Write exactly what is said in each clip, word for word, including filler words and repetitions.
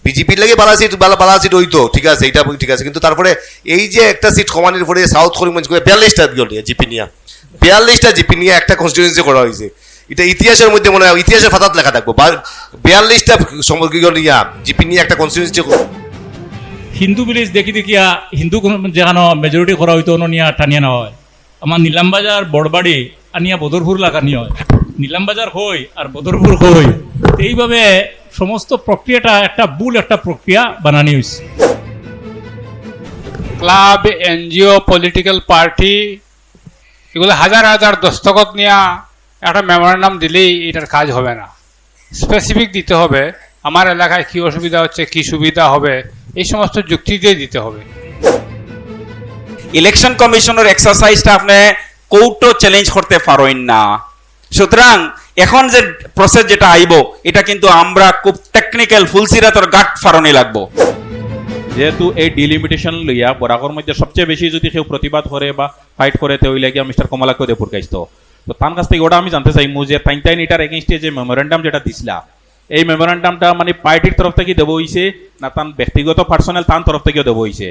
বিজেপির লাগে বালা সিট, বালা বালা সিট হইতো, ঠিক আছে, এটা ঠিক আছে, কিন্তু তারপরে এই যে একটা সিট কমানির পরে সাউথ করিমগঞ্জ করে বিয়াল্লিশটা বিয়ল নিয়ে জিপি নিয়ে, বিয়াল্লিশটা জিপি নিয়ে একটা কনস্টিটিউয়েন্সি করা হয়েছে। এটা ইতিহাসের মধ্যে মনে হয় ইতিহাসের পাতাত লেখা থাকবো। বা-, বিয়াল্লিশটা সমগ্র নিয়ে জিপি নিয়ে একটা কনস্টিটিউয়েন্সি। হিন্দু ভিলেজ দেখি দেখিয়া হিন্দু কোন যেখানে মেজরিটি করা হইতো অনো নিয়া টানিয়া নেওয়া হয়। আমার নিলামবাজার বড়বাড়ি আনিয়া বদরপুর লাগানি হয়, নিলামবাজার কই আর বদরপুর কই। এইভাবে সমস্ত প্রক্রিয়াটা একটা ভুল একটা প্রক্রিয়া বানানি হয়েছে। ক্লাব, এনজিও, পলিটিক্যাল পার্টি, এগুলো হাজার হাজার দস্তখত নিয়া একটা মেমোরেন্ডাম দিলেই এটার কাজ হবে না। স্পেসিফিক দিতে হবে, আমার এলাকায় কি অসুবিধা হচ্ছে, কি সুবিধা হবে, এই সমস্ত যুক্তি দিয়ে দিতে হবে। ইলেকশন কমিশনের এক্সারসাইজটা আপনি কোর্টও চ্যালেঞ্জ করতে পারইন না। সুতরাং এখন যে প্রসেস যেটা আইব, এটা কিন্তু আমরা খুব টেকনিক্যাল ফুলসিরাতর গাট ফারনি লাগবো। যেহেতু এই ডিলিমিটেশন লইয়া বরাকর মধ্যে সবচেয়ে বেশি যদি কেউ প্রতিবাদ করে বা ফাইট করে, তে ওই লাগিয়া মিস্টার কমলাক্ষ দেবপুর গাইস্ত। তো তার কাছ থেকে ওটা আমি জানতে চাইমু যে তাইন তাইন এটার এগেইনস্টে যে মেমোরেন্ডাম যেটা দিছলা, এই মেমোরেন্ডামটা মানে পার্টির তরফ থেকে দেওয়া হইছে না তার ব্যক্তিগত পার্সোনাল তার তরফ থেকে দেওয়া হইছে?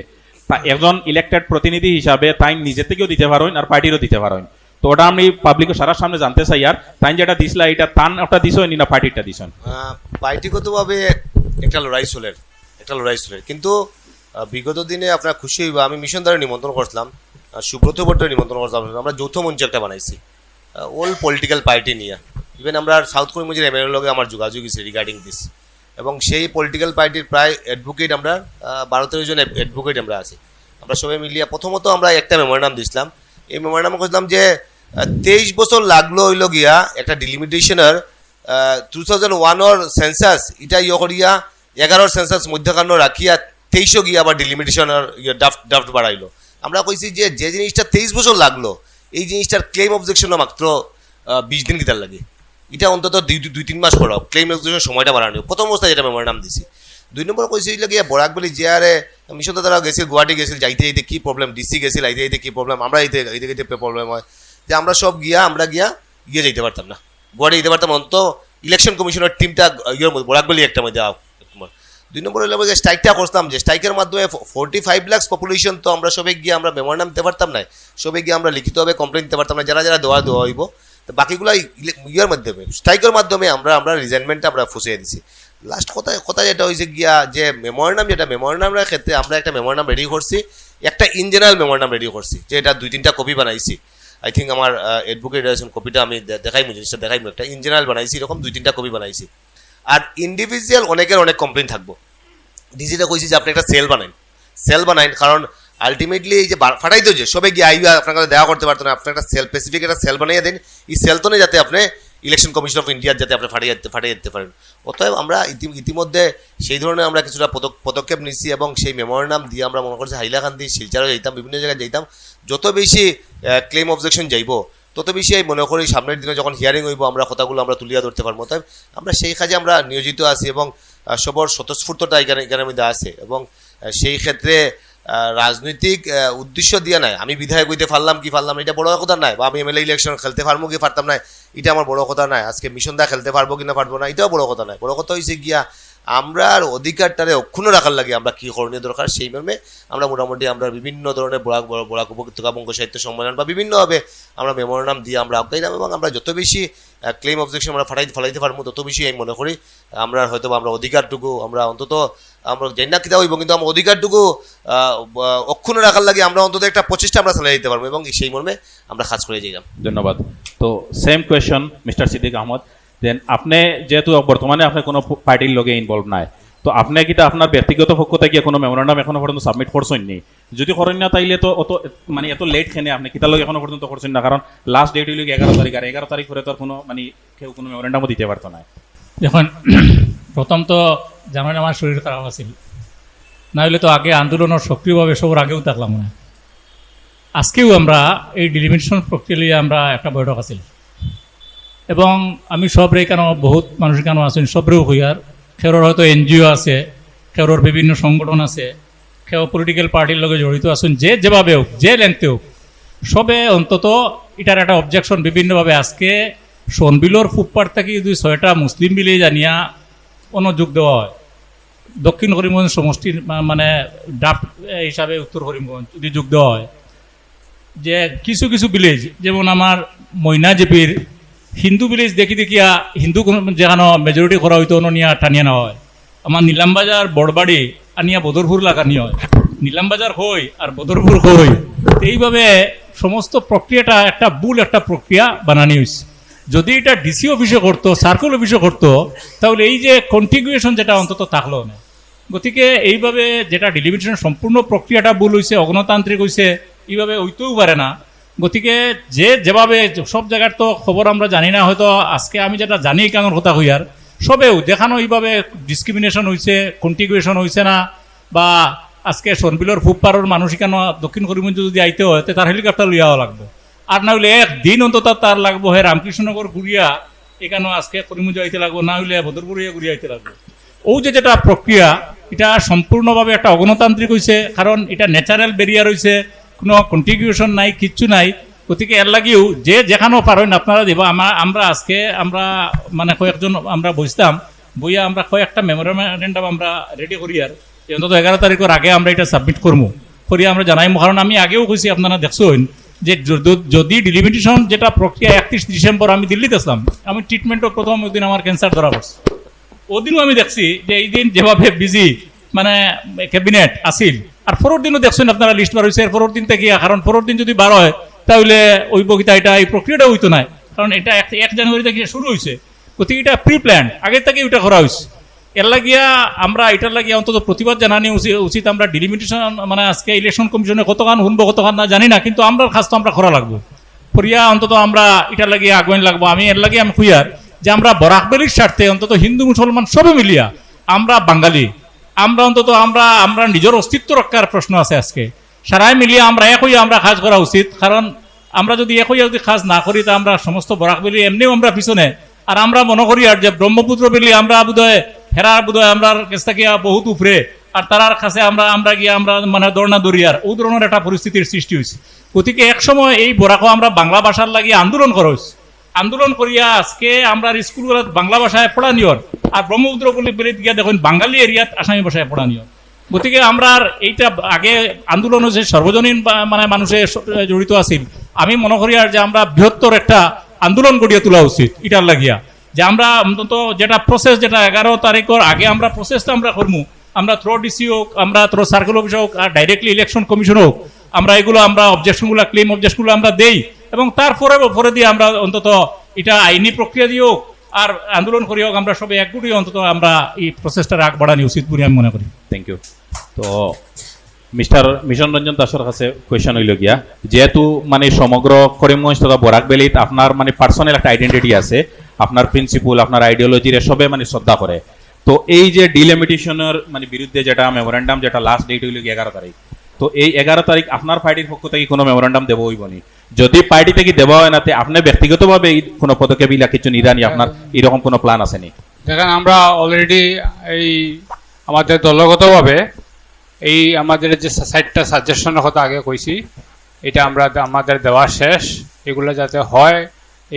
তা একজন ইলেক্টেড প্রতিনিধি হিসাবে তাইন নিজে থেকেও দিতে পারইন আর পার্টিরও দিতে পারইন। তো ওটা আমি পাবলিকের সারার সামনে জানতে চাই। আর তাইন যেটা দিছলা, এটা তান ওটা দিছইন নি না পার্টিরটা দিছইন? আহ, পার্টিগতভাবে একটা লড়াই চলের, একটা লড়াই চলের, কিন্তু আহ, বিগত দিনে আপনারা খুশি হইবা, আমি মিশন দ্বারা নিমন্ত্রণ করছিলাম, আহ, সুব্রত ভট্টর নিমন্ত্রণ করছিলাম, আমরা যৌথ মঞ্চ একটা বানাইছি অল পলিটিক্যাল পার্টি নিয়ে। ইভেন আমরা সাউথ করিমগঞ্জের এমএলএ লগে আমার যোগাযোগ হয়েছে রিগার্ডিং দিস, এবং সেই পলিটিক্যাল পার্টির প্রায় অ্যাডভোকেট আমরা আহ, বারো তেরো জন অ্যাডভোকেট আমরা আছি। আমরা সবাই মিলিয়া প্রথমত আমরা একটা মেমোরেন্ডাম দিছিলাম। এই মেমোরেন্ডাম করছিলাম যে আহ, তেইশ বছর লাগলো হইল গিয়া একটা ডিলিমিটেশনের টু থাউজেন্ড ওয়ানর সেন্সাস এটা ইয়ে করিয়া এগারোর সেন্সাস মধ্যখানো রাখিয়া তেইশও গিয়া আবার ডিলিমিটেশনের ইয়ে ড্রাফট ড্রাফট বাড়াইলো। আমরা কইছি যে যে জিনিসটা তেইশ বছর লাগলো, এই জিনিসটার ক্লেম অবজেকশনও মাত্র আহ, বিশ দিন কিতার লাগে। এটা অন্তত দুই দুই তিন মাস পড়াও, ক্লেম অবজেকশন সময়টা বাড়ানো। প্রথম অবস্থায় যেটা মেমোরেন্ডাম দিছি। দুই নম্বর কইছি হইল গিয়া বরাক ভ্যালি জেআরএ, মিশন দাদারা গেছিল, গুয়াহাটি গেছিল, যাইতে যাইতে কি প্রবলেম, ডিসি গেছিল, যাইতে যাইতে কি প্রবলেম, আমরা যাইতে যাইতে যাইতে প্রবলেম হয়, যে আমরা সব গিয়া আমরা গিয়া গিয়ে যাইতে পারতাম না, গুয়াহাটি যাইতে পারতাম, অন্তত ইলেকশন কমিশনের টিমটা ইয়ের মধ্যে বরাক ভ্যালি একটা মধ্যে আও। দুই নম্বর হইল যে স্ট্রাইকটা করতাম, যে স্ট্রাইকের মাধ্যমে ফোর্টি ফাইভ লাখ পপুলেশন, তো আমরা সবে গিয়ে আমরা মেমোরেন্ডাম দিতে পারতাম না, সবে গিয়ে আমরা লিখিতভাবে কমপ্লেন দিতে পারতাম না, যারা যারা দেওয়া দেওয়া হইব, তো বাকিগুলা ইলে- ইয়ের মাধ্যমে, স্ট্রাইকের মাধ্যমে আমরা আমরা রিজাইনমেন্টটা আমরা ফুসিয়ে দিছি। লাস্ট কথা কথা যেটা হয়েছে গিয়া যে মেমোরেন্ডাম, যেটা মেমোরেন্ডামের ক্ষেত্রে আমরা একটা মেমোরেন্ডাম রেডি করছি, একটা ইন জেনারেল মেমোরেন্ডাম রেডি করছি, যে এটা দুই তিনটা কপি বানাইছি। আই থিঙ্ক আমার অ্যাডভোকেট রেজিস্ট্রেশন কপিটা আমি দে- দেখাইমু, জিনিসটা দেখাইমু, একটা ইন জেনারেল বানাইছি, এরকম দুই তিনটা কপি বানাইছি। আর ইন্ডিভিজুয়াল অনেকের অনেক কমপ্লেন থাকবো। ডিসিটা কইছি যে আপনি একটা সেল বানাইন, সেল বানাইন, কারণ আলটিমেটলি এই যে বার- ফাটাইতো যে সবে গিয়ে আইয়া আপনার কাছে দেখা করতে পারতো না, আপনি একটা সেল, স্পেসিফিক একটা সেল বানাইয়া দিন, এই সেল তো যাতে আপনি ইলেকশন কমিশন অফ ইন্ডিয়ার যাতে আপনি ফাটাইয়া দিতে ফাটাইয়া দিতে পারেন। অতএব আমরা ইতি- ইতিমধ্যে সেই ধরনের আমরা কিছুটা পদক- পদক্ষেপ নিচ্ছি এবং সেই মেমোরেন্ডাম দিয়ে আমরা মনে করছি হাইলাকান্দি, শিলচরও যাইতাম, বিভিন্ন জায়গায় যাইতাম। যত বেশি ক্লেম অবজেকশন যাইব, তত বেশি আমি মনে করি সামনের দিনে যখন হিয়ারিং হইব, আমরা কথাগুলো আমরা তুলিয়া ধরতে পারবো। অতএব আমরা সেই কাজে আমরা নিয়োজিত আছি এবং আহ, সবর স্বতঃস্ফূর্ততা এখানে এখানের মধ্যে আছে এবং আহ, সেই ক্ষেত্রে আহ, রাজনৈতিক আহ, উদ্দেশ্য দিয়া নাই, আমি বিধায়ক হইতে পারলাম কি পারলাম না, এটা বড় কথা নাই, বা আমি এমএলএ ইলেকশন খেলতে পারবো কি পারতাম না, এটা আমার বড় কথা নাই। আজকে মিশন দা খেলতে পারবো কি না পারবো না, এটাও বড় কথা নাই। বড় কথা হইছে গিয়া আমরা আর অধিকারটারে অক্ষুণ্ণ রাখার লাগে আমরা কি করণীয় দরকার, সেই মর্মে আমরা মোটামুটি আমরা বিভিন্ন ধরনের বরাক বরাক উপত্যকা বঙ্গ সাহিত্য সম্মেলন বা বিভিন্নভাবে আমরা মেমোরেন্ডাম দিয়ে আমরা আগাইলাম এবং আমরা যত বেশি ক্লেম অবজেকশন আমরা ফাটাই ফালাইতে পারবো, তত বেশি আমি মনে করি আমরা হয়তো বা আমরা অধিকারটুকু আমরা অন্তত আমরা জানি না কিতা হইব, কিন্তু আমরা অধিকারটুকু আহ, অক্ষুণ্ণ রাখার লাগে আমরা অন্তত একটা প্রচেষ্টা আমরা চালিয়ে দিতে পারবো এবং সেই মর্মে আমরা কাজ করে যাইলাম। ধন্যবাদ। তো সেম কোয়েশ্চন মিস্টার সিদ্দিক আহমদ, দেন আপনি যেহেতু বর্তমানে আপনি কোনো পার্টির লগে ইনভলভ নাই, তো আপনি কিতা আপনার ব্যক্তিগত পক্ষ থেকে কোনো মেমোরেন্ডাম এখনো পর্যন্ত সাবমিট করছেন নি? যদি করেন না, তাইলে তো অত মানে এত লেট কেনে আপনি কিতার লগে এখনো পর্যন্ত করছেন না? কারণ লাস্ট ডেট হইল এগারো তারিখ, আর এগারো তারিখ পরে তো আর কোনো মানে কেউ কোনো মেমোরেন্ডামও দিতে পারতো না। এখন প্রথম তো জানেন আমার শরীর খারাপ আছিল, না হইলে তো আগে আন্দোলনের সক্রিয়ভাবে সবর আগেও থাকলাম না। আজকেও আমরা এই ডিলিমিটেশন প্রক্রিয়া লইয়া আমরা একটা বৈঠক আছিল এবং আমি সবরে এখানে বহুত মানুষ এখানে আছেন, সবরেও হইয়ার কেউর হয়তো এনজিও আছে, কেউর বিভিন্ন সংগঠন আছে, কেউ পলিটিক্যাল পার্টির লগে জড়িত আছেন, যে যেভাবে হোক, যে লেংথে হোক, সবে অন্তত এটার একটা অবজেকশন বিভিন্নভাবে আজকে সনবিলর ফুটপাত থাকি যদি ছয়টা মুসলিম ভিলেজ আনিয়া অনুযোগ দেওয়া হয়, দক্ষিণ করিমগঞ্জ সমষ্টির মা-, মানে ড্রাফট হিসাবে উত্তর করিমগঞ্জ যদি যোগ দেওয়া হয়, যে কিছু কিছু ভিলেজ, যেমন আমার ময়না জেপির হিন্দু ভিলেজ দেখি দেখিয়া হিন্দু কোনো যেখানো মেজরিটি করা হইতো, অনো নিয়া টানিয়া নেওয়া হয়। আমার নিলামবাজার বড়বাড়ি আনিয়া বদরপুর লাগানি হয়, নিলামবাজার কই আর বদরপুর কই। তো এইভাবে সমস্ত প্রক্রিয়াটা একটা ভুল একটা প্রক্রিয়া বানানি হয়েছে। যদি এটা ডিসি অফিসে করতো, সার্কেল অফিসে করতো, তাহলে এই যে কন্টিগুয়েশন যেটা অন্তত থাকলো না। গতিকে এইভাবে যেটা ডিলিমিটেশন সম্পূর্ণ প্রক্রিয়াটা ভুল হয়েছে, অগণতান্ত্রিক হয়েছে, এইভাবে হইতেও পারে না। গতিকে যে যেভাবে সব জায়গার তো খবর আমরা জানি না, হয়তো আজকে আমি যেটা জানি এখানোর কথা কইয়ার, সবেও যেখানো এইভাবে ডিসক্রিমিনেশন হয়েছে, কন্টিগুয়েশন হয়েছে না, বা আজকে সনবিলর ফুপপারর মানুষ এখানো দক্ষিণ করিমগঞ্জ যদি আইতে হয়, তে তার হেলিকপ্টার লইয়া আওয়া লাগবো। আর না হইলে একদিন অন্তত তার লাগবো, হে রামকৃষ্ণনগর ঘুরিয়া এখানো আজকে করিমগঞ্জ আইতে লাগবো, না হইলে বদরপুর হইয়া ঘুরিয়া আইতে লাগবো। ও যে যেটা প্রক্রিয়া, এটা সম্পূর্ণভাবে একটা অগণতান্ত্রিক হইছে, কারণ এটা ন্যাচারাল ব্যারিয়ার হইছে, কোনো কন্টিগুয়েশন নাই, কিচ্ছু নাই। গতিকে এর লাগিও যে যেখানো পারেন আপনারা দিবা। আমা-, আমরা আজকে আমরা মানে কয়েকজন আমরা বসতাম, বইয়া আমরা কয়েকটা মেমোরেন্ডাম আমরা রেডি করিয়ার, যে অন্তত এগারো তারিখের আগে আমরা এটা সাবমিট করবো, করিয়া আমরা জানাইমু। কারণ আমি আগেও কইছি, আপনারা দেখছেন যে যদি, যদি ডিলিমিটেশন যেটা প্রক্রিয়া একত্রিশ ডিসেম্বর আমি দিল্লিত আসলাম, আমি ট্রিটমেন্টও প্রথম ওই দিন আমার ক্যান্সার ধরা পড়ছে। ওদিনও আমি দেখছি যে এই দিন যেভাবে বিজি মানে ক্যাবিনেট আছিল, আর পরের দিনও দেখছেন আপনারা লিস্ট বার হয়েছে, এর পরের দিন থেকে, কারণ পরের দিন যদি বার হয় তাহলে ওই বকিতা এটা এই প্রক্রিয়াটা হইতো না, কারণ এটা এক, এক জানুয়ারি থেকে শুরু হয়েছে। গতিকে এটা প্রি প্ল্যান, আগে থেকে ওটা করা হয়েছে। এর লাগিয়া আমরা এটার লাগিয়া অন্তত প্রতিবাদ জানানি উচি-, উচিত। আমরা ডিলিমিটেশন মানে আজকে ইলেকশন কমিশনে কতক্ষণ শুনবো, কতক্ষণ না জানি না, কিন্তু আমরার কাজ তো আমরা করা লাগবো। করিয়া অন্তত আমরা এটার লাগিয়া আগুয়াইন লাগবো। আমি এর লাগিয়া আমি কইয়ার যে আমরা বরাক ভ্যালির স্বার্থে অন্তত হিন্দু মুসলমান সবে মিলিয়া আমরা বাঙালি, আমরা অন্তত আমরা, আমরা নিজের অস্তিত্ব রক্ষার প্রশ্ন আছে আজকে। সারাই মিলিয়া আমরা এক হইয়া আমরা কাজ করা উচিত, কারণ আমরা যদি এক হইয়া যদি কাজ না করি, তা আমরা সমস্ত বরাক ভ্যালি এমনিও আমরা পিছনে। আর আমরা মনে করি আর যে ব্রহ্মপুত্র ভ্যালি আমরা বোধহয় হেরার বোধহয় আমরার কাছ থেকে বহুত উপরে, আর তারার কাছে আমরা, আমরা গিয়া আমরা মানে ধর্ণা ধরি, আর ওই ধরনের একটা পরিস্থিতির সৃষ্টি হয়েছে। গতিকে এক সময় এই বরাকো আমরা বাংলা ভাষার লাগিয়া আন্দোলন করা হয়েছে। আন্দোলন করিয়া আজকে আমরা স্কুলগুলোত বাংলা ভাষায় পড়ানি অর, আর ব্রহ্মপুত্র ভ্যালিত গিয়া দেখুন বাঙালি এরিয়াত আসামি ভাষায় পড়ানি অর। গতিকে আমরা এইটা আগে আন্দোলন হয়েছে, সর্বজনীন বা-, মানে মানুষের স-, জড়িত আছিল। আমি মনে করি আর যে আমরা বৃহত্তর একটা আন্দোলন গড়িয়া তোলা উচিত এটার লাগিয়া, যে আমরা অন্তত যেটা প্রসেস, যেটা এগারো তারিখের আগে আমরা প্রসেসটা আমরা করমু, আমরা থ্রো ডিসি হোক, আমরা থ্রো সার্কেল অফিস হোক, আর ডাইরেক্টলি ইলেকশন কমিশন হোক, আমরা এগুলো আমরা অবজেকশনগুলো, ক্লেম অবজেকশনগুলো আমরা দেই, এবং তারপরে পরে দিয়ে আমরা অন্তত এটা আইনি প্রক্রিয়া দিয়ে হোক আর আন্দোলন করি হোক, আমরা সবাই একগুটি অন্তত আমরা এই প্রসেসটা আগ বাড়ানি উচিত বলে আমি মনে করি। Thank you. তো মিস্টার মিশন রঞ্জন দাসর কাছে কোয়েশ্চন হইল গিয়া, যেহেতু মানে সমগ্র করিমগঞ্জ তথা বরাক ভ্যালিত আপনার মানে পার্সোনাল একটা আইডেন্টিটি আছে, আপনার প্রিন্সিপল, আপনার আইডিওলজির সবে মানে শ্রদ্ধা করে, তো এই যে ডিলিমিটেশনের মানে বিরুদ্ধে যেটা মেমোরেন্ডাম, যেটা লাস্ট ডেট হইল গিয়া এগারো তারিখ, তো এই এগারো তারিখ আপনার পার্টির পক্ষ থেকে কোনো মেমোরেন্ডাম দেওয়া হইব নি? যদি পার্টি থেকে দেওয়া হয় না, তে আপনি ব্যক্তিগতভাবে এই কোনো পদক্ষেপ ইলা কিছু নিরানি আপনার এরকম কোনো প্ল্যান আছে নি? দেখেন, আমরা অলরেডি এই আমাদের দলগতভাবে এই আমাদের যে সাইটটা সাজেশনের কথা আগে কইছি, এটা আমরা আমাদের দেওয়া শেষ। এগুলো যাতে হয়,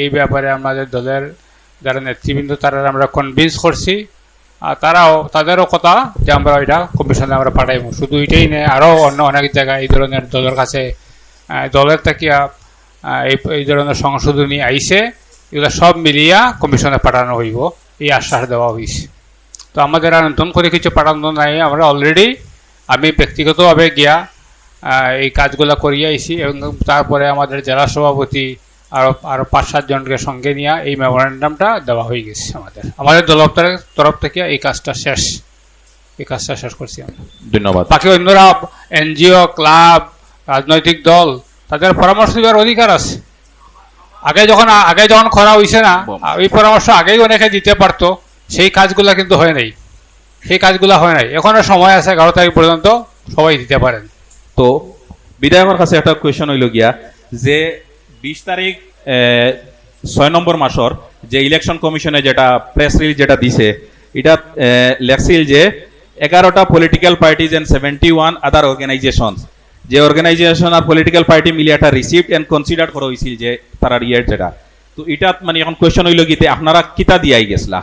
এই ব্যাপারে আমাদের দলের যারা নেতৃবৃন্দ, তারা আমরা কনভিন্স করছি। আর তারাও, তাদেরও কথা যে আমরা এটা কমিশনে আমরা পাঠাইব। শুধু এটাই নয়, আরও অন্য অনেক জায়গায় এই ধরনের দলের কাছে, আহ, দলের থাকিয়া, আহ, এই এই ধরনের সংশোধনী আইছে, এগুলো সব মিলিয়া কমিশনে পাঠানো হইব, এই আশ্বাস দেওয়া হয়েছে। তো আমাদের আর নতুন করে কিছু পাঠানো নাই, আমরা অলরেডি, আমি ব্যক্তিগতভাবে গিয়া, আহ, এই কাজগুলো করিয়া আইছি এবং তারপরে আমাদের জেলা সভাপতি আরও আরও পাঁচ সাত জনকে সঙ্গে নিয়ে এই মেমোরেন্ডামটা দেওয়া হয়ে গেছে। আমাদের আমাদের দলের তরফ থেকে এই কাজটা শেষ, এই কাজটা শেষ করছি আমরা। ধন্যবাদ। বাকি অন্যরা, এনজিও, ক্লাব, রাজনৈতিক দল, তাদের পরামর্শ দেওয়ার অধিকার আছে। আগে যখন আগে যখন করা হয়েছে না, ওই পরামর্শ আগেই অনেকে দিতে পারতো, সেই কাজগুলা কিন্তু হয় নাই, সেই কাজগুলা হয় নাই। এখনো সময় আছে, এগারো তারিখ পর্যন্ত সবাই দিতে পারেন। তো বিধায়কর কাছে একটা কোয়েশ্চন হইল গিয়া যে বিশ তারিখ, এ, ছয় নম্বর মাসর যে ইলেকশন কমিশনে যেটা প্রেস রিলিজ যেটা দিছে, এটা, এ, লেখছিল যে এগারোটা political parties and seventy one other organizations, যে অর্গানাইজেশন আর পলিটিক্যাল পার্টি মিলিয়ে একটা রিসিপ্ট এন্ড কনসিডার করা হয়েছিল যে তারার ইয়ের যেটা। তো এটা মানে এখন কোয়েশ্চন হইল গিতে আপনারা কিতা দিয়াই গেছলা?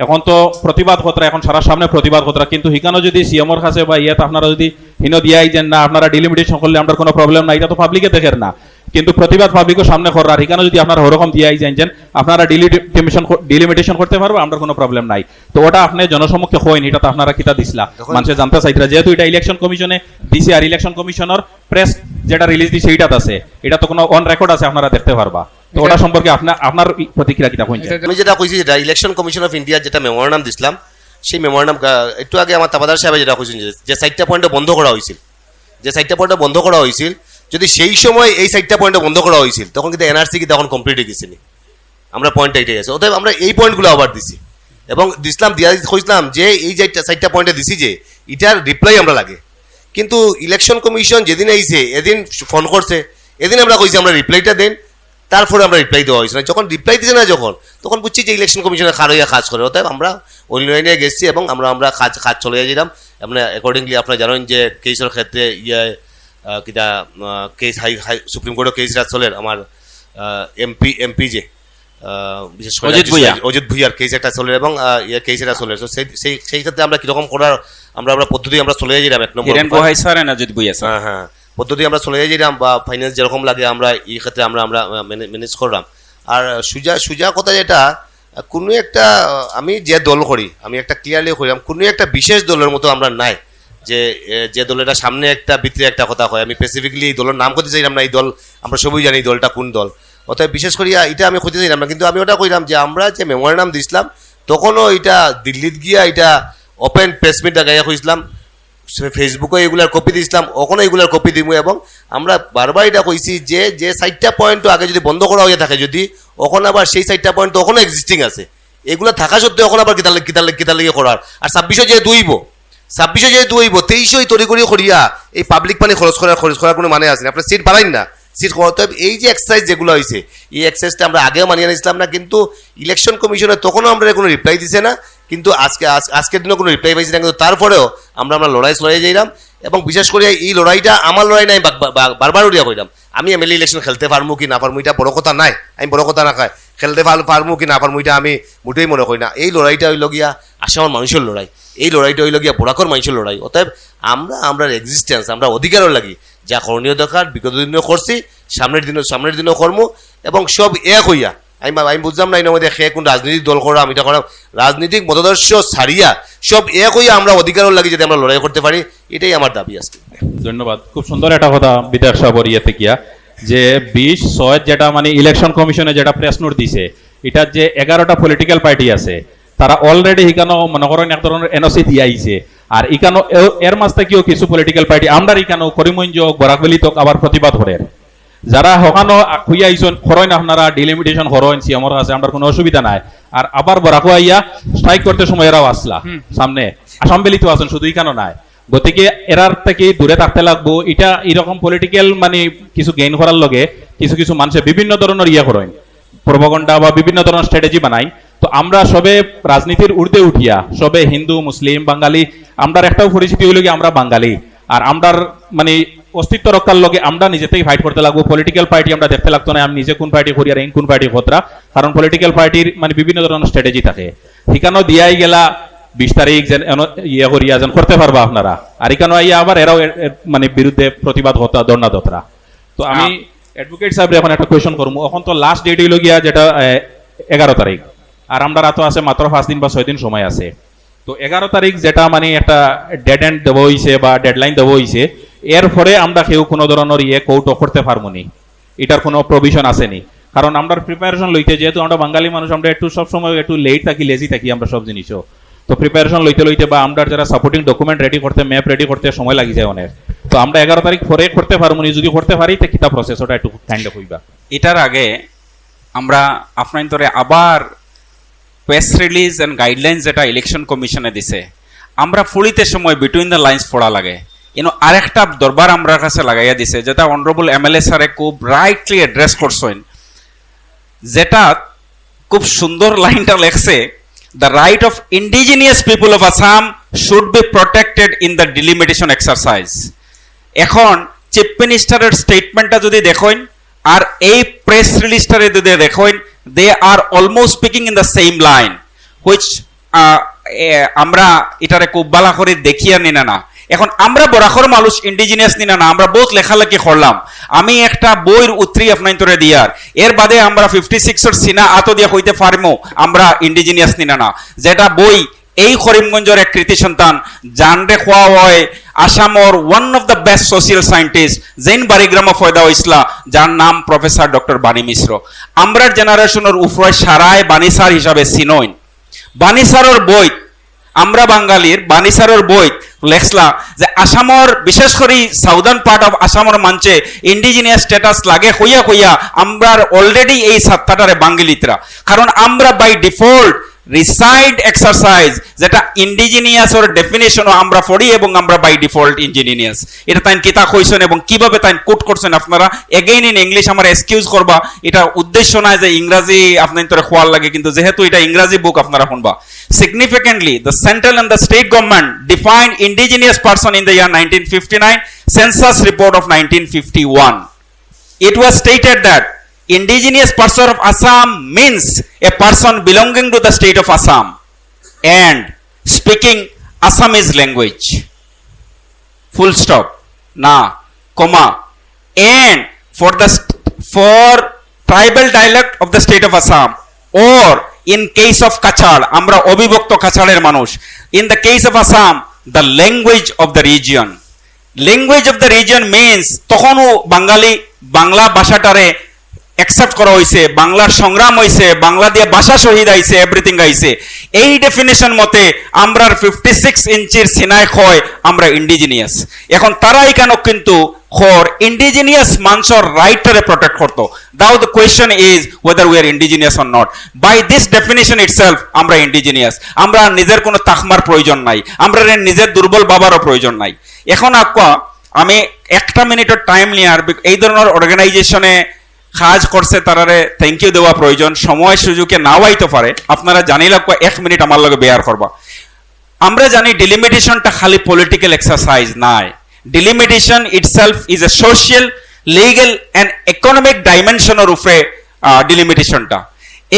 এখন তো প্রতিবাদ করতরা, এখন সারা সামনে প্রতিবাদ করতরা, কিন্তু হিকানো যদি সিএমওর কাছে বা ইয়েতে আপনারা যদি হিনো দিয়াই যে না, আপনারা ডিলিমিটেশন করলে আমরার কোনো প্রবলেম নাই, ইটা তো পাবলিকে দেখের না। কিন্তু প্রতিবাদ পাবলিকর সামনে কররা, আর হিকানো যদি আপনারা ওরকম দিয়াই যাইন যে আপনারা ডিলিমিটেশন, ডিলিমিটেশন করতে পারবা, আমরার কোনো প্রবলেম নাই। তো ওটা আপনি জনসম্মুখে কইন, ইটা তো আপনারা কিতা দিছলা, দেখুন, মানুষে জানতা চাইতরা, যেহেতু ইটা ইলেকশন কমিশনে দিছে, আর ইলেকশন কমিশনর প্রেস যেটা রিলিজ দিছে, ইটাত আছে, ইটা তো কোনো অন রেকর্ড আছে, আপনারা দেখতে পারবা। তো ওটা সম্পর্কে আপনার, আপনার প্রতিক্রিয়া কিতা কইন? আমি যেটা কইছি, যেটা ইলেকশন কমিশন অফ ইন্ডিয়া যেটা মেমোরান্ডাম দিছিলাম, সেই মেমোরান্ডাম, আহ, একটু আগে আমার তাবাদার সাহেব যেটা কইছেন যে, যে চারটা পয়েন্টে বন্ধ করা হয়েছিল, যে চারটা পয়েন্টে বন্ধ করা হয়েছিল, যদি সেই সময় এই চারটা পয়েন্টে বন্ধ করা হয়েছিল, তখন কিন্তু এনআরসি কিন্তু এখন কমপ্লিট হয়ে গেছে নি, আমরা পয়েন্ট এইটে গেছে। অতএব আমরা এই পয়েন্টগুলো আবার দিছি এবং দিছিলাম, দিয়া কইছিলাম যে এই যে চারটা পয়েন্টে দিছি, যে ইটার রিপ্লাই আমরা লাগে। কিন্তু ইলেকশন কমিশন যেদিন আইছে, এদিন ফোন করছে, এদিন আমরা কইছি আমরা রিপ্লাইটা দেন, তারপরে আমরা রিপ্লাই দেওয়া হয়েছে না। যখন রিপ্লাই দিছে না, যখন, তখন বুঝছি যে ইলেকশন কমিশনের খার হইয়া কাজ করে। অতএব আমরা অনলাইনে গেছি এবং আমরা, আমরা কাজ, কাজ চলে যাইলাম। আমরা অ্যাকর্ডিংলি আপনারা জানেন যে কেসের ক্ষেত্রে ইয়ে, আহ, কিতা, আহ, কেস হাই, হাই, সুপ্রিম কোর্টও কেস চলের আমার, আহ, এমপি, এমপি যে, আহ, বিশেষ করে অজিত রাজ্য ভুইয়া। সভায় অজিত ভুইয়ার কেস একটা চলের এবং, আহ, ইয়ে কেস একটা চলের। তো সেই, সেই, সেই ক্ষেত্রে আমরা কিরকম করার, আমরা, আমরা পদ্ধতি আমরা চলে যাইলাম এক নম্বর গোহাই স্যার and অজিত ভুইয়া স্যার। হ্যাঁ, হ্যাঁ। পদ্ধতি আমরা চলে যাইলাম বা ফাইন্যান্স যেরকম লাগে আমরা এই ক্ষেত্রে আমরা, আমরা, আহ, ম্যানে-, ম্যানেজ করলাম। আর সুজা, সুজা কথা যেটা, আহ, কোনো একটা, আহ, আমি যে দল করি, আমি একটা ক্লিয়ারলি কইলাম, কোনো একটা বিশেষ দলের মতো আমরা নাই যে, এ, যে দল এটা সামনে একটা, ভিতরে একটা কথা কয়। আমি স্পেসিফিকলি এই দলের নাম করতে চাইলাম না, এই দল আমরা সবই জানি এই দলটা কোন দল। অতএব বিশেষ করিয়া এটা আমি কইতে চাইলাম না, কিন্তু আমি ওটা কইলাম যে আমরা যে মেমোরান্ডাম দিছিলাম, তখনও এটা দিল্লিত গিয়া এটা ওপেন প্রেস মিট ডাকাইয়া কইছিলাম, ফেসবুকে এগুলার কপি দিছিলাম, ওখানে এগুলার কপি দিমু। এবং আমরা বারবার এটা কইছি যে, যে চারটা পয়েন্ট আগে যদি বন্ধ করা হয়ে থাকে, যদি ওখানে আবার সেই চারটা পয়েন্ট তো ওখানে এক্সিস্টিং আছে, এগুলা থাকা সত্ত্বেও এখন আবার কিতার লাগি, কিতার লাগি, কিতার লাগি করার? আর ছাব্বিশে যেহেতু অইবো, ছাব্বিশে যেহেতু অইবো, তেইশেই তড়িঘড়ি করিয়া এই পাবলিক পানি খরচ করার, খরচ করার কোনো মানে আছে না। আপনারা সিট বাড়াইন না, সিট করা। তবে এই যে এক্সারসাইজ যেগুলো হইছে, এই এক্সারসাইজটা আমরা আগেও মানিয়ে নিছিলাম না, কিন্তু ইলেকশন কমিশনে তখনও আমরা কোনো রিপ্লাই দিছে না, কিন্তু আজকে, আজ-, আজকের দিনও কোনো রিপ্লাই পাইছি না। কিন্তু তারপরেও আমরা, আমরা লড়াই, লড়াই যাইলাম এবং বিশেষ করে এই লড়াইটা আমার লড়াই নাই, বা-, বা-, বা-, বারবার উড়িয়া কইলাম। আমি এমএলএ ইলেকশন খেলতে পারমু কি না পারমু, এটা বড় কথা নাই। আমি বড় কথা না খাই, খেলতে পার-, পারমু কি না পারমু, এটা আমি মোটেই মনে করি না। এই লড়াইটা হইল গিয়া আসামর মানুষের লড়াই, এই লড়াইটা হইল গিয়া বরাকর মানুষের লড়াই। অতএব আমরা, আমরার এক্সিস্টেন্স, আমরা অধিকারর লাগি যা করণীয় দরকার বিগত দিনও করছি, সামনের দিনও, সামনের দিনও করমু। এবং সব এক হইয়া, আমি, আমি বুঝলাম না এর মধ্যে কে কোন রাজনৈতিক দল করাম, এটা করাম, রাজনৈতিক মতাদর্শ ছাড়িয়া সব এক হইয়া আমরা অধিকারর লাগি যাতে আমরা লড়াই করতে পারি, এটাই আমার দাবি আজকে। ধন্যবাদ। খুব সুন্দর একটা কথা বিধায়ক সাহেব ইয়েতে গিয়া, যে বিশ ছয় যেটা মানে ইলেকশন কমিশনে যেটা প্রেস নোট দিছে, এটা যে এগারোটা পলিটিক্যাল পার্টি আছে, তারা অলরেডি এখানো মনে করেন এক ধরনের এনওসি দিয়া আইছে। আর এখানো এ-, এর মাঝ থাকিও কিছু পলিটিক্যাল পার্টি, আমরার এখানো করিমগঞ্জ হোক, বরাকভ্যালি হোক, আবার প্রতিবাদ করের। যারা হকানো কইয়া আইছইন, করইন আপনারা, ডিলিমিটেশন করইন সিএমওর কাছে, আমরার কোনো অসুবিধা নাই। আর আবার বরাকো আইয়া স্ট্রাইক করতে সময় এরাও আসলা সামনে, আসাম ভ্যালিত আছইন, শুধু এখানো নাই। গতিকে এরার থাকি দূরে থাকতে লাগবো। এটা এরকম পলিটিক্যাল মানে কিছু গেইন করার লগে কিছু কিছু মানুষে বিভিন্ন ধরনের ইয়ে করইন, প্রোপাগান্ডা বা বিভিন্ন ধরনের স্ট্র্যাটেজি বানাইন। তো আমরা সবে রাজনীতির ঊর্ধ্বে উঠিয়া, সবে হিন্দু, মুসলিম, বাঙালি, আমরার একটাও পরিচিতি হইল কি আমরা বাঙালি। আর আমরার মানে অস্তিত্ব রক্ষার লগে আমরা নিজে থেকে ফাইট করতে লাগবো। পলিটিক্যাল পার্টি আমরা দেখতে লাগতো না আমি নিজে কোন পার্টি করি আর ইন কোন পার্টি খতরা, কারণ পলিটিক্যাল পার্টির মানে বিভিন্ন ধরনের স্ট্র্যাটেজি থাকে। হিকানো দিয়াই গেলা বিশ তারিখ যেন এন-, ইয়ে করিয়া যেন করতে পারবা আপনারা, আর এখানো আইয়া আবার এরাও এর, এর, মানে বিরুদ্ধে প্রতিবাদ হতা, ধর্ণা দতরা। তো আমি অ্যাডভোকেট সাহেব এখন একটা কোয়েশ্চন করবো। এখন তো লাস্ট ডেট হইল গিয়া যেটা, এ, এগারো তারিখ, আর আমরার আতো আছে মাত্র পাঁচ দিন বা ছয় দিন সময় আছে। তো এগারো তারিখ যেটা মানে একটা ডেড এন্ড দেওয়া হইছে বা ডেডলাইন দেওয়া হইছে, এরপরে আমরা কেউ কোনো ধরনের ইয়ে কোর্টও করতে পারবো নি, এটার কোনো প্রভিশন আছে নি? কারণ আমরার প্রিপারেশন লইতে, যেহেতু আমরা বাঙালি মানুষ, আমরা একটু সবসময় একটু লেট থাকি, লেজি থাকি আমরা সব জিনিসও। তো প্রিপারেশন লইতে লইতে বা আমরার যারা সাপোর্টিং ডকুমেন্ট রেডি করতে, ম্যাপ রেডি করতে সময় লাগি যায় অনেক। তো আমরা এগারো তারিখ পরে করতে পারবো নি, যদি করতে পারি, তো কিতা প্রসেস, ওটা একটু কাইন্ডলি কইবা। এটার আগে আমরা আপনাইন্তরে আবার প্রেস রিলিজ and গাইডলাইন্স যেটা ইলেকশন কমিশনে দিছে, আমরা পড়িতে সময় বিটুইন দ্য লাইন্স পড়া লাগে। ইনো আরেকটা দরবার আমরার কাছে লাগাইয়া দিছে, যেটা অনারেবল এমএলএ স্যারে খুব রাইটলি অ্যাড্রেস করছইন, যেটা খুব সুন্দর লাইনটা লেখছে, "The right of indigenous people of Assam should be protected in the delimitation exercise." এখন চিফ মিনিস্টারের স্টেটমেন্টটা যদি দেখইন আর এই প্রেস রিলিজটারে যদি দেখইন, they are almost speaking in the same line, which আহ, এ, আমরা ইটারে খুব বালা করি দেখিয়া নিনা না। এখন আমরা বরাকর মানুষ ইন্ডিজিনিয়াস নিনা না, আমরা বহুত লেখালেখি করলাম। আমি একটা বইর উত্তরি আপনাইন্তরে দিয়ার, এর বাদে আমরা ফিফটি সিক্সর সিনা আতো দিয়া কইতে পারমু আমরা ইন্ডিজিনিয়াস নিনা না। যেটা বই এই করিমগঞ্জর এক কৃতি সন্তান, যানরে কওয়া হয় আসামর one of the best social scientist, যেইন বাড়িগ্রামো পয়দা হইছলা, যার নাম প্রফেসর ডক্টর বাণী মিশ্র। আমরার জেনারেশনর উপরে সারায় বাণী স্যার হিসাবে চিনইন। বাণী স্যারর বইত, আমরা বাঙালির বাণী স্যারর বইত লেখছলা যে আসামর, বিশেষ করি southern part of আসামর মানষে ইন্ডিজিনিয়াস স্ট্যাটাস লাগে কইয়া কইয়া আমরার already এই সত্তাটারে ভাঙ্গিলিতরা। কারণ আমরা by default রিসাইড এক্সারসাইজ, যেটা ইন্ডিজিনিয়াসর ডেফিনেশনও আমরা পড়ি এবং আমরা by default ইন্ডিজিনিয়াস। এটা তাইন কিতা কইছইন এবং কিভাবে তাইন কোট করছইন, আপনারা again in English আমার এক্সকিউজ করবা, এটা উদ্দেশ্য নায় যে ইংরাজি আপনাইন্তরে কওয়ার লাগি, কিন্তু যেহেতু এটা ইংরাজি বুক আপনারা শুনবা। Significantly, the central and the state government defined indigenous person in the year nineteen fifty-nine census report of nineteen fifty-one. It was stated that indigenous person of Assam means a person belonging to the state of Assam and speaking Assamese language. Full stop. না, comma. And for the st-, for tribal dialect of the state of Assam, or in case of Cachar, আমরা অবিভক্ত কাছাড়ের মানুষ, in the case of Assam, the language of the region. Language of the region means তখনও বাঙালি বাংলা ভাষাটারে অ্যাকসেপ্ট করা হইছে, বাংলার সংগ্রাম হইছে, বাংলা দিয়া ভাষা শহীদ আইছে, এভরিথিং আইছে। এই ডেফিনেশন মতে আমরার ফিফটি সিক্স ইঞ্চির সিনায় কয় আমরা ইন্ডিজিনিয়াস। এখন তারা এখানো কিন্তু কর ইন্ডিজিনিয়াস মানষর রাইটরে প্রোটেক্ট করতো। Now the question is whether we are indigenous or not. By this definition itself আমরা ইন্ডিজিনিয়াস। আমরা নিজের কোনো তাকমার প্রয়োজন নাই, আমরা নিজের দুর্বল বাবারও প্রয়োজন নাই। এখন আক্কা আমি একটা মিনিটর টাইম নিয়ার, বিক-, এই ধরনের অর্গানাইজেশনে কাজ করছে, তারারে থ্যাংক ইউ দেওয়া প্রয়োজন। সময় সুযোগে নাও আইতো পারে, আপনারা জানিলা কয় এক মিনিট আমার লগে বেয়ার করবা। আমরা জানি ডিলিমিটেশনটা খালি পলিটিক্যাল এক্সারসাইজ নায়, delimitation itself is a social, legal and economic ডাইমেনশনর উপরে ডিলিমিটেশনটা।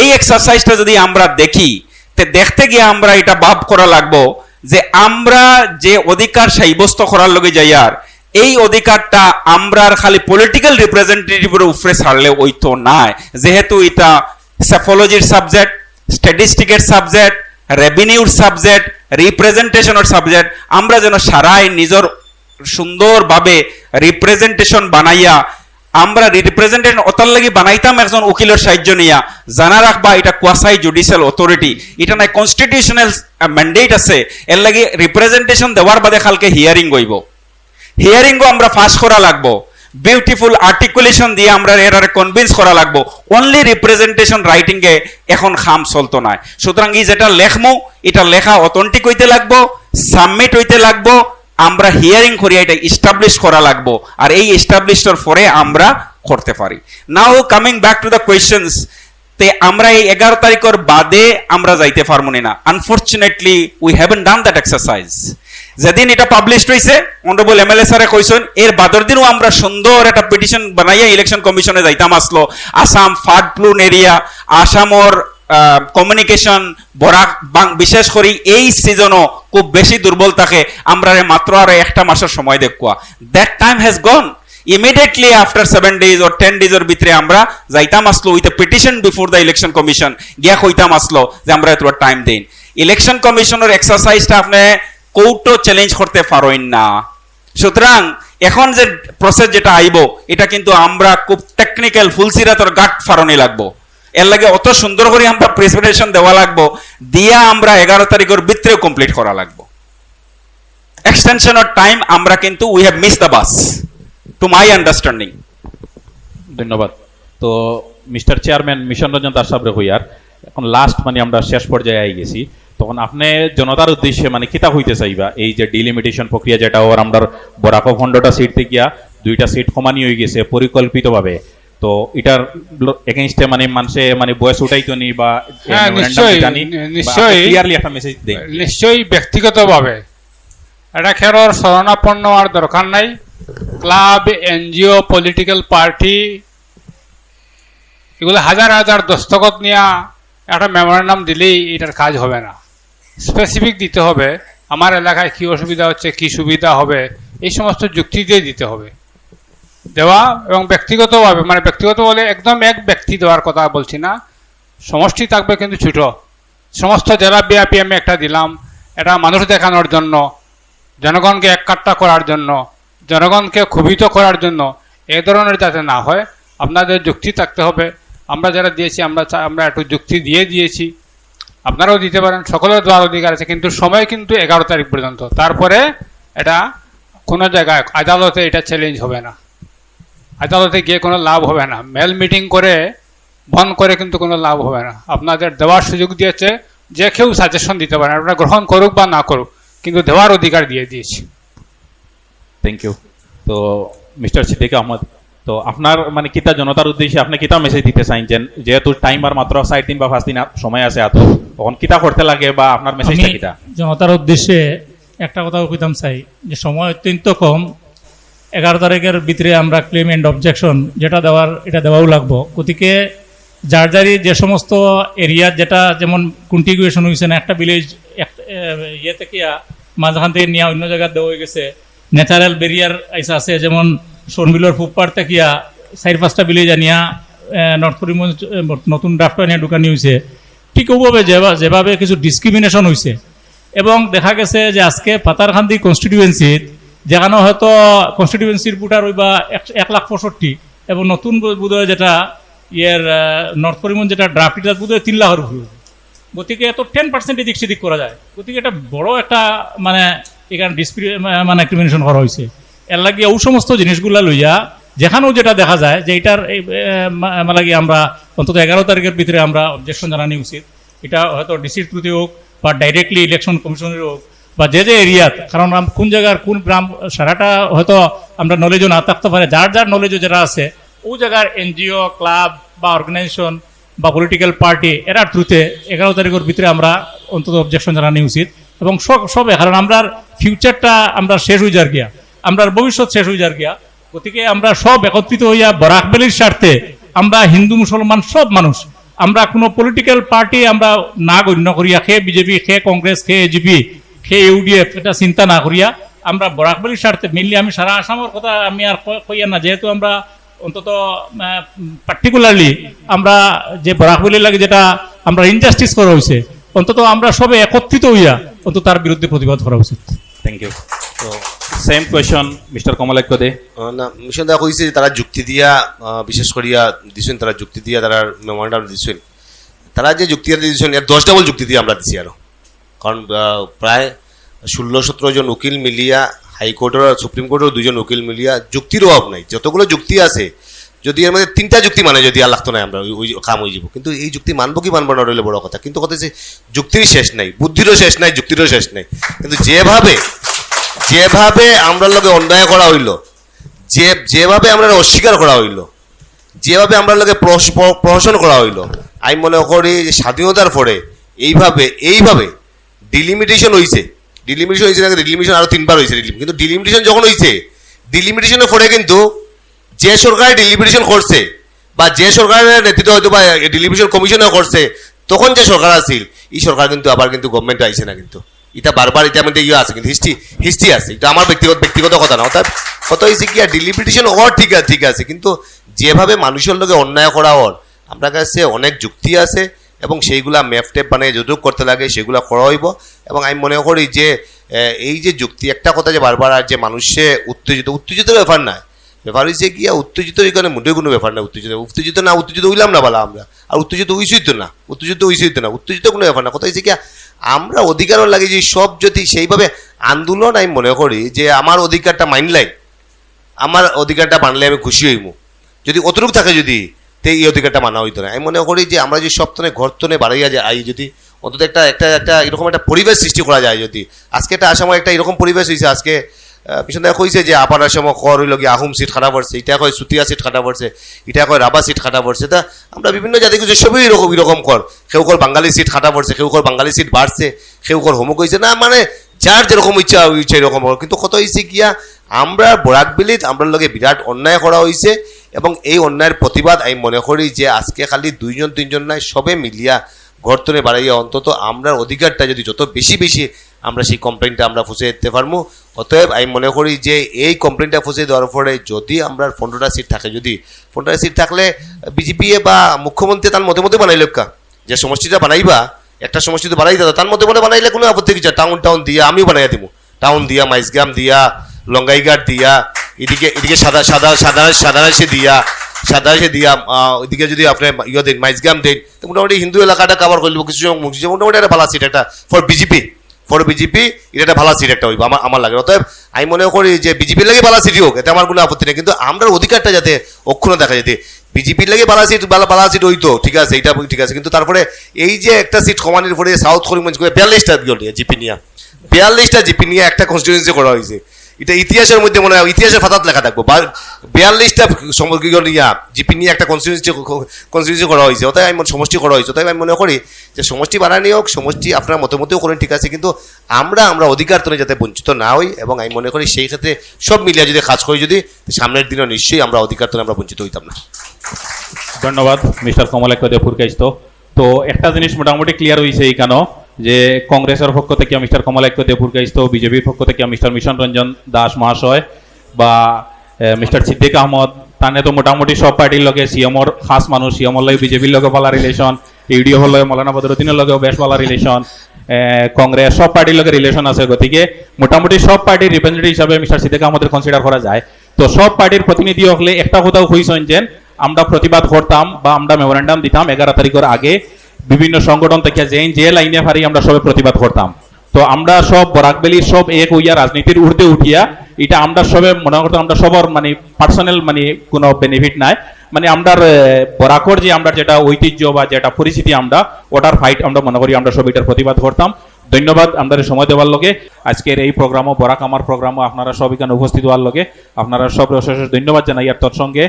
এই এক্সারসাইজটা যদি আমরা দেখি, তে দেখতে গিয়া আমরা এটা ভাব করা লাগবো যে আমরা যে অধিকার সাব্যস্ত করার লগে যাইয়ার, এই অধিকারটা আমরার খালি পলিটিক্যাল রিপ্রেজেন্টেটিভর উপরে ছাড়লে অইতো নায়, যেহেতু এটা সেফোলজির সাবজেক্ট, স্ট্যাটিস্টিকের সাবজেক্ট, রেভিনিউর সাবজেক্ট, রিপ্রেজেন্টেশনের সাবজেক্ট। আমরা যেন সারাই নিজর সুন্দরভাবে রিপ্রেজেন্টেশন বানাইয়া, আমরা রিপ্রেজেন্টেশন অতার লাগি বানাইতাম একজন উকিলর সাহায্য নিয়া। জানা রাখবা, এটা কোয়াসাই জুডিশিয়াল অথরিটি, এটা নাই কনস্টিটিউশনাল ম্যান্ডেট আছে। এর লাগি রিপ্রেজেন্টেশন দেওয়ার বাদে কালকে হিয়ারিং হইব। হিয়ারিংও আমরা পাস করা লাগবো, বিউটিফুল আর্টিকুলেশন দিয়ে আমরা এরারে কনভিন্স করা লাগবো। অনলি রিপ্রেজেন্টেশন রাইটিংয়ে এখন কাম চলতো নায়। সুতরাং এই যেটা লেখমু, এটা লেখা অথেন্টিক হইতে লাগবো, সাবমিট হইতে লাগবো, আমরা হিয়ারিং করিয়া এটা এস্টাবলিশ করা লাগবো। আর এই এস্টাবলিশর পরে আমরা করতে পারি। Now coming back to the questions, তে আমরা এই এগারো তারিখর বাদে আমরা যাইতে পারমু নি না। Unfortunately, we haven't done that exercise. যেদিন এটা পাবলিশড হইছে, অনারেবল এমএলএ স্যারে কইছইন, এর বাদর দিনও আমরা সুন্দর একটা পিটিশন বানাইয়া ইলেকশন কমিশনে যাইতাম আসলো। আসাম ফ্লাড প্রোন এরিয়া, আসামর কমিউনিকেশন, বরাক বাং-, বিশেষ করি এই সিজনও খুব বেশি দুর্বল থাকে। আমরারে মাত্র আরো একটা মাসের সময় দেউক্কা। That time has gone. Immediately after seven days or ten days-র ভিতরে আমরা যাইতাম আসলো with a petition before the election commission, গিয়া কইতাম আসলো যে আমরা এতটা টাইম দেইন। ইলেকশন কমিশনর এক্সারসাইজটা আপনি কোর্টও চ্যালেঞ্জ করতে পারইন না। সুতরাং এখন যে প্রসেস যেটা আইবো, এটা কিন্তু আমরা খুব টেকনিক্যাল ফুলসিরাতর গাট ফারনি লাগবো। এর লাগি অত সুন্দর করি আমরা প্রেজেন্টেশন দেওয়া লাগবো, দিয়া আমরা এগারো তারিখর ভিতরে কমপ্লিট করা লাগবো। এক্সটেনশনর টাইম আমরা কিন্তু we have missed the bus, to my understanding. ধন্যবাদ। তো মিস্টার চেয়ারম্যান মিশন রঞ্জন দাস সাহেবরে কইয়ার, এখন লাস্ট মানে আমরা শেষ পর্যায়ে আই গেছি। তখন আপনি জনতার উদ্দেশ্যে মানে কিতা কইতে চাইবা, এই যে ডিলিমিটেশন প্রক্রিয়া যেটা ওর আমরা বরাকো পনেরোটা সিট থেকে গিয়া দুইটা সিট কমানি হয়ে গেছে পরিকল্পিতভাবে, তো এটার এগেইনস্টে মানে মানুষে মানে ভয়েস উঠাইতো নি বা হ্যাঁ, নিশ্চয়ই, নিশ্চয়ই। ক্লিয়ারলি একটা মেসেজ দেই। নিশ্চয়ই ব্যক্তিগতভাবে এটা খেরোর শরণাপন্ন হওয়ার দরকার নাই। ক্লাব, এনজিও, পলিটিক্যাল পার্টি, এগুলো হাজার হাজার দস্তখত নিয়ে একটা মেমোরেন্ডাম দিলেই এটার কাজ হবে না। স্পেসিফিক দিতে হবে। আমার এলাকায় কি অসুবিধা হচ্ছে, কি সুবিধা হবে, এই সমস্ত যুক্তি দিয়ে দিতে হবে। দেওয়া এবং ব্যক্তিগতভাবে, মানে, ব্যক্তিগত বলে একদম এক ব্যক্তি দেওয়ার কথা বলছি না, সমষ্টি থাকবে কিন্তু ছোট। সমস্ত জেলা ব্যাপী আমি একটা দিলাম, এটা মানুষ দেখানোর জন্য, জনগণকে এককাট্টা করার জন্য, জনগণকে ক্ষোভিত করার জন্য, এ ধরনের যাতে না হয়। আপনাদের যুক্তি থাকতে হবে। আমরা যারা দিয়েছি, আমরা চা-, আমরা একটু যুক্তি দিয়ে দিয়েছি, আপনারাও দিতে পারেন। সকলের দেওয়ার অধিকার আছে, কিন্তু সময় কিন্তু এগারো তারিখ পর্যন্ত। তারপরে এটা কোনো জায়গায় আদালতে এটা চ্যালেঞ্জ হবে না, আদালতে গিয়ে কোনো লাভ হবে না। মেল মিটিং করে, বন্ধ করে কিন্তু কোনো লাভ হবে না। আপনাদের দেওয়ার সুযোগ দিয়েছে, যে কেউ সাজেশন দিতে পারেন, আপনারা গ্রহণ করুক বা না করুক, কিন্তু দেওয়ার অধিকার দিয়ে দিয়েছি। Thank you. তো মিস্টার সিদ্দিক আহমদ, তো আপনার মানে কিতা জনতার উদ্দেশ্যে আপনি কিতা মেসেজ দিতে চাইন, যে যেহেতু টাইম আর মাত্র চার দিন বা পাঁচ দিন আ-, সময় আছে আতো, তখন কিতা করতে লাগে বা আপনার মেসেজটা আমি কিতা? জনতার উদ্দেশ্যে একটা কথা কইতাম চাই যে সময় অত্যন্ত কম। এগারো তারিখের ভিতরে আমরা ক্লেম এন্ড অবজেকশন যেটা দেওয়ার, এটা দেওয়াও লাগবো। গতিকে যার যারই যে সমস্ত এরিয়া, যেটা যেমন কন্টিগুয়েশন হয়েছে না, একটা ভিলেজ ইয়ে থেকে, মাঝখান থেকে নিয়ে অন্য জায়গায় দেওয়া হয়ে গেছে, ন্যাচারাল ব্যারিয়ার আইসা আছে, যেমন শোরমিলর ফুটপাথ থাকিয়া চার পাঁচটা ভিলেজ আনিয়া নর্থ করিমগঞ্জ নতুন ড্রাফট আনিয়া ঢুকানি হয়েছে। ঠিক ওভাবে যেভা-, যেভাবে কিছু ডিসক্রিমিনেশন হয়েছে, এবং দেখা গেছে যে আজকে পাথারকান্দি কনস্টিটিউয়েন্সিত, যেখানে হয়তো কনস্টিটিউয়েন্সির ভোটার হইবা এক, এক লাখ পঁয়ষট্টি, এবং নতুন বো-, বোধহয় যেটা ইয়ের নর্থ করিমগঞ্জ যেটা ড্রাফট, এটা বোধহয় তিন লাখের উপরে। গতিকে এত টেন পার্সেন্ট এদিক সেদিক করা যায়। গতিকে এটা বড় একটা, মানে, এখানে ডিসক্রি-, মানে, ডিসক্রিমিনেশন করা হয়েছে। এর লাগি ও সমস্ত জিনিসগুলা লইয়া যেখানেও যেটা দেখা যায় যে এটার এই, এ, মা-, মানে কি আমরা অন্তত এগারো তারিখের ভিতরে আমরা অবজেকশন জানানি উচিত। এটা হয়তো ডিসির থ্রুতে হোক বা ডাইরেক্টলি ইলেকশন কমিশনের হোক বা যে যে এরিয়াত, কারণ আম-, কোন জায়গার কোন গ্রাম সারাটা হয়তো আমরা নলেজও না থাকতে পারে, যার যার নলেজও যেটা আছে, ও জায়গার এনজিও, ক্লাব বা অর্গানাইজেশন বা পলিটিক্যাল পার্টি, এরার থ্রুতে এগারো তারিখের ভিতরে আমরা অন্তত অবজেকশন জানানি উচিত। এবং সব সবে, কারণ আমরার ফিউচারটা আমরা শেষ হয়ে যার গিয়া, আমরার ভবিষ্যৎ শেষ হয়ে যার গিয়া। গতিকে আমরা সব একত্রিত হইয়া বরাক ভ্যালির স্বার্থে আমরা হিন্দু মুসলমান সব মানুষ, আমরা কোনো পলিটিক্যাল পার্টি আমরা না গণ্য করিয়া, কে বিজেপি, কে কংগ্রেস, কে এজিপি, কে ইউডিএফ, এটা চিন্তা না করিয়া আমরা বরাক ভ্যালির স্বার্থে, মেইনলি আমি সারা আসামের কথা আমি আর ক-, কইয়া না, যেহেতু আমরা অন্তত পার্টিকুলারলি আমরা যে বরাক ভ্যালির লাগে যেটা আমরা ইনজাস্টিস করা হয়েছে, অন্তত আমরা সবে একত্রিত হইয়া অন্তত তার বিরুদ্ধে প্রতিবাদ করা উচিত। Thank you. তো same question mister Kamalaksha De. আহ, না, মিশন দা কইছে যে তারা যুক্তি দিয়া, আহ, বিশেষ করিয়া দিছেন, তারা যুক্তি দিয়া তারা মেমোরান্ডাম দিছেন। তারা যে যুক্তি দিয়া দিছেন, এর দশ ডাবল যুক্তি দিয়া আমরা দিছি আরো। কারণ, আহ, প্রায় ষোলো সতেরো জন উকিল মিলিয়া, হাইকোর্টের আর সুপ্রিম কোর্টের দুজন উকিল মিলিয়া যুক্তির অভাব নাই। যতগুলো যুক্তি আছে, যদি এর মধ্যে তিনটা যুক্তি মানে যদি আর লাগতো না, আমরা ওই, ওই কাম হয়ে যাবো। কিন্তু এই যুক্তি মানবো কি মানবো না, ওটা হইলে বড় কথা। কিন্তু কথা হচ্ছে, যুক্তির শেষ নাই, বুদ্ধিরও শেষ নাই, যুক্তিরও শেষ নাই। কিন্তু যেভাবে, যেভাবে আমরা লগে অন্যায় করা হইলো, যে, যেভাবে আমরা অস্বীকার করা হইলো, যেভাবে আমরা লগে প্রশ-, প্র-, প্রহসন করা হইলো, আমি মনে করি যে স্বাধীনতার পরে এইভাবে, এইভাবে ডিলিমিটেশন হইছে, ডিলিমিটেশন হইছে না, ডিলিমিটেশন আরো তিনবার হইছে, ডিলিম-, কিন্তু ডিলিমিটেশন যখন হইছে, ডিলিমিটেশনের পরে কিন্তু যে সরকার ডিলিমিটেশন করছে বা যে সরকারের নেতৃত্বে হয়তো বা ডিলিমিটেশন কমিশনে করছে, তখন যে সরকার আছিল, এই সরকার কিন্তু আবার কিন্তু গভর্নমেন্ট আইছে না কিন্তু। এটা বারবার এটা মধ্যে ইয়ে আছে, কিন্তু হিস্ট্রি, হিস্ট্রি আছে। এটা আমার ব্যক্তিগত, ব্যক্তিগত কথা না, অর্থাৎ কথা হয়েছে কি, আর ডিলিমিটেশন অর ঠিক আছে, ঠিক আছে, কিন্তু যেভাবে মানুষের লগে অন্যায় করা অর, আপনার কাছে অনেক যুক্তি আছে এবং সেইগুলা ম্যাপ ট্যাপ বানিয়ে যতটুকু করতে লাগে সেগুলা করা হইব। এবং আমি মনে করি যে, এ, এই যে যুক্তি, একটা কথা যে বারবার আর যে মানুষে উত্তেজিত, উত্তেজিত ব্যাপার না, ব্যাপার হয়েছে গিয়া উত্তেজিত এখানে মোটেই কোনো ব্যাপার না। উত্তেজিত, উত্তেজিত না, উত্তেজিত হইলাম না বালা আমরা, আর উত্তেজিত হইছই তো না, উত্তেজিত হইছই তো না, উত্তেজিত কোনো ব্যাপার না। কথা হয়েছে গিয়া আমরা অধিকারও লাগে যে সব যদি সেইভাবে আন্দোলন, আমি মনে করি যে আমার অধিকারটা মাইনলাই, আমার অধিকারটা মানলে আমি খুশি হইমু। যদি অতটুকু থাকে যদি, তে এই অধিকারটা মানা হইতো না। আমি মনে করি যে আমরা যে সব তনে ঘর তনে বাড়াইয়া যে আই যদি অন্তত একটা, একটা, একটা এরকম একটা পরিবেশ সৃষ্টি করা যায় যদি, আজকে একটা আসামে একটা এরকম পরিবেশ হইছে, আজকে, আহ, মিশন দায় কইছে যে আপার আসামে কর হইল গিয়া আহোম সিট খাটা পড়ছে, এটা কয় চুতিয়া সিট খাটা পড়ছে, এটা কয় রাভা সিট খাটা পড়ছে। তা আমরা বিভিন্ন জাতি গোষ্ঠী সবই এরকম, এরকম কর, কেউ কর বাঙালি সিট খাটা পড়ছে, কেউ কর বাঙালি সিট বাড়ছে, কেউ কর হমুক হইছে না, মানে যার যেরকম ইচ্ছা, ইচ্ছা এরকম কর। কিন্তু কথা হইছে গিয়া আমরা বরাক ভ্যালিত আমরা লগে বিরাট অন্যায় করা হইছে এবং এই অন্যায়ের প্রতিবাদ আমি মনে করি যে আজকে খালি দুইজন তিনজন নাই, সবে মিলিয়া ঘর তনে বাড়াইয়া অন্তত আমরার অধিকারটা যদি যত বেশি বেশি আমরা সেই কমপ্লেনটা আমরা পৌঁছে দিতে পারমু। অতএব আমি মনে করি যে এই কমপ্লেনটা পৌঁছে দেওয়ার পরে যদি আমরার পনেরোটা সিট থাকে, যদি পনেরোটা সিট থাকলে বিজেপি বা মুখ্যমন্ত্রী তার মতে মতে বানাইল কা, যে সমষ্টিটা বানাইবা, একটা সমষ্টি তো বানাই দাদা, তার মতে মতে বানাইলে কোনো আপত্তি কিছু, টাউন টাউন দিয়া আমিও বানাইয়া দিমু, টাউন দিয়া, মাইজগ্রাম দিয়া, লঙ্গাইঘাট দিয়া, এদিকে এদিকে সাদা সাদা সাদা সাদানাসি দিয়া, সাদানাসি দিয়া, আহ, এদিকে যদি আপনি ইয়ে দেন, মাইজগ্রাম দেন, তো মোটামুটি হিন্দু এলাকাটা কভার করলিব কিছু সংখ্যক মুসলিম, মোটামুটি একটা ভালো সিট একটা ফর বিজেপি, ফর বিজেপি, এটা একটা ভালো সিট একটা হইব আমার আমার লাগে। অতএব আমি মনে করি যে বিজেপির লাগে ভালো সিটই হোক, এতে আমার কোনো আপত্তি নেই, কিন্তু আমরার অধিকারটা যাতে অক্ষুণ্ণ দেখা যেতে। বিজেপির লাগে ভালো সিট, ভালো ভালো সিট হইতো, ঠিক আছে, এটা ঠিক আছে, কিন্তু তারপরে এই যে একটা সিট কমানির পরে সাউথ করিমগঞ্জ করে বিয়াল্লিশটা জিপি নিয়া, বিয়াল্লিশটা জিপি নিয়া একটা কনস্টিটিউয়েন্সি করা হয়েছে। এটা ইতিহাসের মধ্যে মনে হয় ইতিহাসের পাতাত লেখা থাকবো। বা-, বিয়াল্লিশটা সমগ্র ইয়া জিপি নিয়া একটা কনস্টিটিউয়েন্সি কনস্টিটিউয়েন্সি করা হয়েছে, অতএব আমি মনে, সমষ্টি করা হয়েছে। অতএব আমি মনে করি যে সমষ্টি বানানি হোক, সমষ্টি আপনারা মতে মতেও করেন, ঠিক আছে, কিন্তু আমরা আমরা অধিকার তনে যাতে বঞ্চিত না হই, এবং আমি মনে করি সেই ক্ষেত্রে সব মিলিয়ে যদি কাজ করি, যদি সামনের দিনও নিশ্চয়ই আমরা অধিকার তনে আমরা বঞ্চিত হইতাম না। ধন্যবাদ মিস্টার কমলাক্ষ দেবপুরকাইস্ত। তো একটা জিনিস মোটামুটি ক্লিয়ার হয়েছে এইখানো, যে কংগ্রেসের পক্ষ থেকে মিস্টার কমলাক্ষ দেবপুরকাইস্ত, বিজেপির পক্ষ থেকে মিস্টার মিশন রঞ্জন দাস মহাশয় বা মিস্টার সিদ্দিক আহমদ, তানে তো মোটামুটি সব পার্টির লগে সিএমওর খাস মানুষ, সিএমওর লগে বিজেপির লগে ভালো রিলেশন, ইউডিএফর লগে মৌলানা বদরুদ্দিনের লগেও বেশ ভালো রিলেশন, কংগ্রেস সব পার্টির লগে রিলেশন আছে। গতিকে মোটামুটি সব পার্টির রিপ্রেজেন্টেটিভ হিসাবে মিস্টার সিদ্দিক আহমদের কনসিডার করা যায়। তো সব পার্টির প্রতিনিধি হকলে একটা কথাও কইছেন যে আমরা প্রতিবাদ করতাম বা আমরা মেমোরেন্ডাম দিতাম এগারো তারিখের আগে, বিভিন্ন সংগঠন থেকে যেইন যে লাইনে পারি আমরা সবে প্রতিবাদ করতাম। তো আমরা সব বরাক ভ্যালির সব এক হইয়া রাজনীতির ঊর্ধ্বে উঠিয়া এটা আমরা সবে মনে করতাম আমরা সবার মানে পার্সোনাল মানে কোনো বেনিফিট নাই, মানে আমরার এ, বরাকর যে আমরার যেটা ঐতিহ্য বা যেটা পরিচিতি আমরা ওটার ফাইট আমরা মনে করি আমরা সব এটার প্রতিবাদ করতাম। ধন্যবাদ আমরারে সময় দেওয়ার লগে। আজকের এই প্রোগ্রামও বরাক আমার প্রোগ্রামও আপনারা সব এখানে উপস্থিত হওয়ার লগে আপনারা সব অশেষ অশেষ ধন্যবাদ জানাই। আর তৎসঙ্গে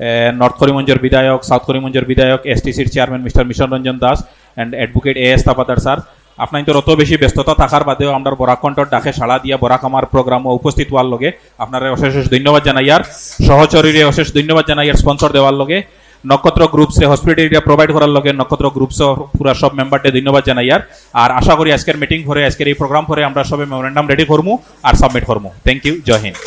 এ, নর্থ করিমগঞ্জের বিধায়ক, সাউথ করিমগঞ্জের বিধায়ক, এসটিসির chairman mister mission Ranjan Das and advocate A S Tapadar sir, আপনাইন্তর অত বেশি ব্যস্ততা থাকার বাদেও আমরার বরাক কণ্ঠর ডাকে সাড়া দিয়া বরাক আমার প্রোগ্রামও উপস্থিত হওয়ার লগে আপনারা অশেষ অশেষ ধন্যবাদ জানাই। আর সহচরীরে অশেষ ধন্যবাদ জানাই আর স্পন্সর দেওয়ার লগে, নক্ষত্র গ্রুপসে হসপিটালিটি প্রোভাইড করার লগে, নক্ষত্র গ্রুপস পুরা সব মেম্বারদের ধন্যবাদ জানাই। আর আর আশা করি আজকের মিটিং পরে আজকের এই প্রোগ্রাম পরে আমরা সবে মেমোরেন্ডাম রেডি করমু আর সাবমিট করমু। থ্যাংক ইউ, জয় হিন্দ।